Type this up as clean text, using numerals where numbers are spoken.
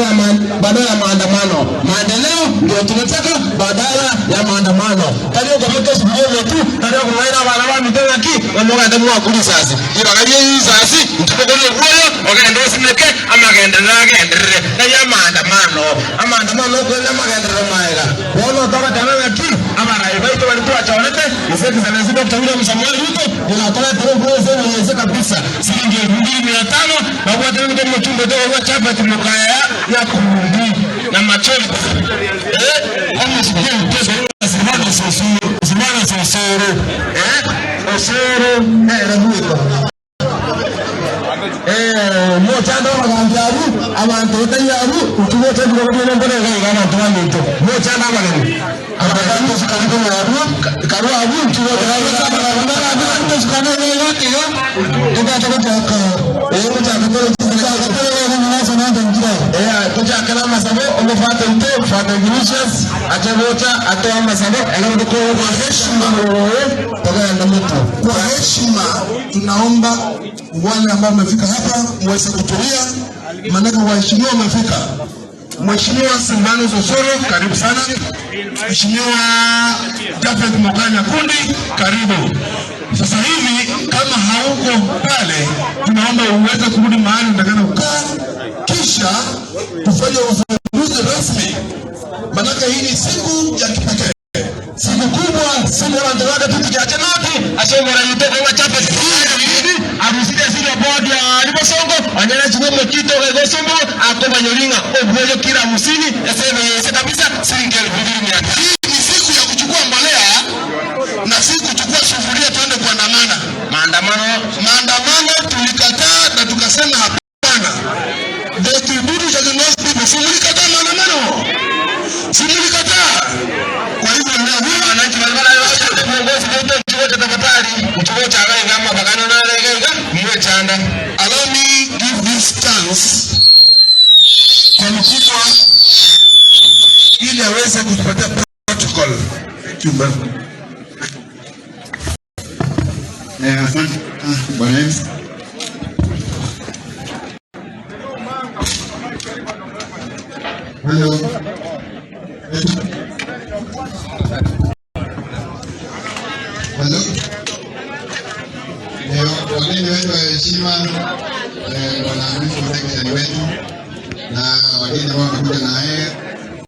Badala ya maandamano. Maendeleo ndio tunataka badala ya maandamano. Tari okomeka esibiomo tu, tari okomaina abana ba miteng'aki, omogende mwakuri sasi. Ibagarie risasi, ntukokorie obwoyo, ogende osimeke, amagenderero agenderere. Tari amaandamano. Amaandamano okorire amagenderero maega. Bono togoteba ng'aki, abarai baito baria twachorete, His Excellency Dr. William Samoei Ruto, niga atoretere obwoyo ase emenyese kabisa. Siringi 2500, babwate ebinto omochumbe togorwa chapati mokaya nyakundi na macholi. Eh, omosuku Silvano Osoro, Silvano Osoro, eh, Osoro, nere bwiko. Eh, mochando abagambi abu, abantu batari abu, utubote bikorwa by'embona iga abantu baminto. Mochando abageni. Abantu karu karu abu, utubote karu tuchakera amasabo omufate nte Father Vinicius achagocha atoa amasabo Kwa heshima, togenda mtu. Kwa heshima tunaomba wale ambao wamefika hapa muweze kutulia, maanake waheshimiwa wamefika. Mheshimiwa Silvanus Osoro, karibu sana. Mheshimiwa Japhet Mokaya Nyakundi, karibu. Sasa hivi kama hauko pale, tunaomba uweze kurudi mahali unatakana kukaa, kisha tufanye uzinduzi rasmi, maanake hii ni siku ya kipekee. Siku kubwa, siku abantu baga tuchache noti ashomora yite kwa chapati aruside sile bodi ya libosongo anyana chimwe mokito gosombo akobanyoringa obwoyo kila musini esebe yese kabisa siringi 2500. Hii ni siku ya kuchukua mbolea na si kuchukua sufuria tuende kuandamana. Maandamano. Maandamano tulikataa na tukasema hapana. The tribute to the North people, si mlikataa maandamano? Si mlikataa? Kwa hivyo leo hii wananchi balibala viongozi wetu mchuo cha tafadhali mchuo cha gaiga mabagano na gaiga mwe chanda. Allow me give this chance kwa mkubwa ili aweze kutupatia protocol. Thank you, ma'am. Asante bwana MC. Hello. Hello. Wageni wetu wa heshima, bwana Principal Secretary wetu na wageni ambao wamekuja na yeye.